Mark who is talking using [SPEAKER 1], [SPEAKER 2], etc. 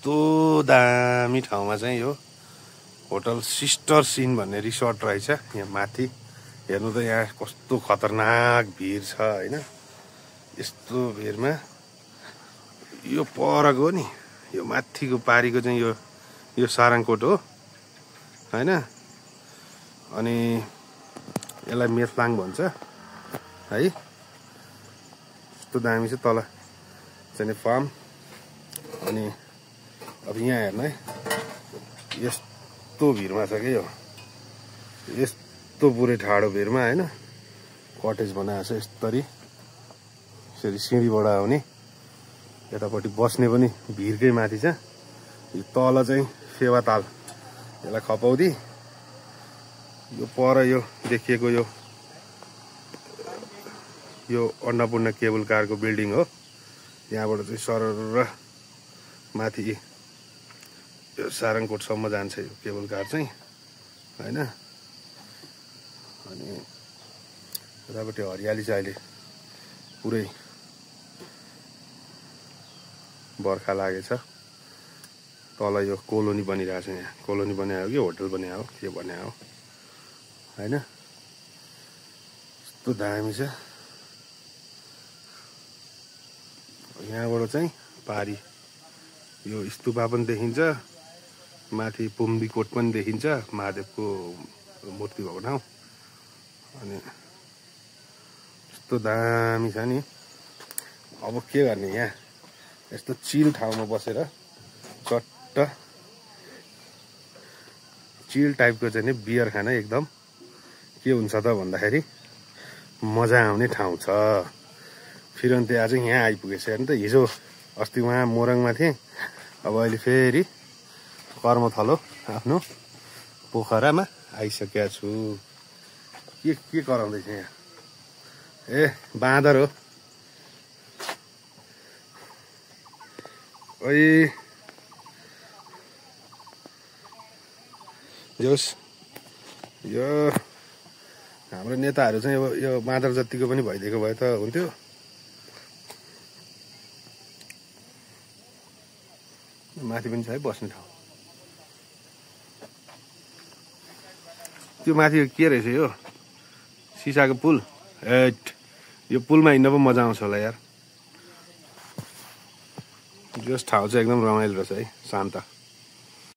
[SPEAKER 1] यस्तो दामी ठाउँमा चाहिँ यो होटल सिस्टर सिन भन्ने रिसोर्ट रहेछ यहाँ माथि। हेर्नु त यहाँ कस्तो खतरनाक भिड छ हैन। यस्तो भिडमा यो परको नि यो माथिको पारीको चाहिँ यो सारङकोट हो हैन। अनि यसलाई मेथलाङ भन्छ है। यस्तो दामी छ तल चाहिँ फार्म। अनि अब यहाँ हेर्नु है यस्तो भिडमा छ के यो यस्तो पुरै ठाडो भिडमा हैन। कटेज बनाएको छ यसरी यसरी सिँढीबाट आउने। यतापट्टि बस्ने पनि भिरकै माथि छ। यो तल चाहिँ फेवाताल यसलाई खपौदी। यो पर यो देखिएको यो अन्नपूर्ण केबल कारको बिल्डिङ हो। यहाँबाट चाहिँ सरर माथि यो सारङकोटसम्म जान्छ यो केबल कार चाहिँ हैन। अनि यतापट्टि हरियाली छ अहिले पुरै बर्खा लागेछ। तल यो कोलोनी बनिरहेको छ। यहाँ कोलोनी बनायो कि होटल बनायो के बनायो हैन। यस्तो दामी छ। यहाँबाट चाहिँ पारी यो स्तूपा पनि देखिन्छ। माथि पुम्बीकोट पनि देखिन्छ महादेवको मूर्ति भएको ठाउँ। अनि यस्तो दामी छ नि। अब के गर्ने यहाँ यस्तो चिल ठाउँमा बसेर चट्ट चिल टाइपको चाहिँ नि बियर खान एकदम के हुन्छ त भन्दाखेरि मजा आउने ठाउँ छ। फिरन्ते आज यहाँ आइपुगेछ। हेर्नु त हिजो अस्ति उहाँ मोरङमा थिएँ। अब अहिले फेरि कर्मथलो आफ्नो पोखरामा आइसकेको छु। के कराउँदैछ यहाँ? ए बाँदर हो। ओइ जोस् यो हाम्रो नेताहरू चाहिँ अब यो बाँदर जतिको पनि भइदिएको भए त हुन्थ्यो। माथि पनि छ है बस्ने ठाउँ। त्यो माथि के रहेछ यो सिसाको पुल। यो पुलमा हिँड्न पनि मजा आउँछ होला यार। यस ठाउँ चाहिँ एकदम रमाइलो रहेछ है शान्त।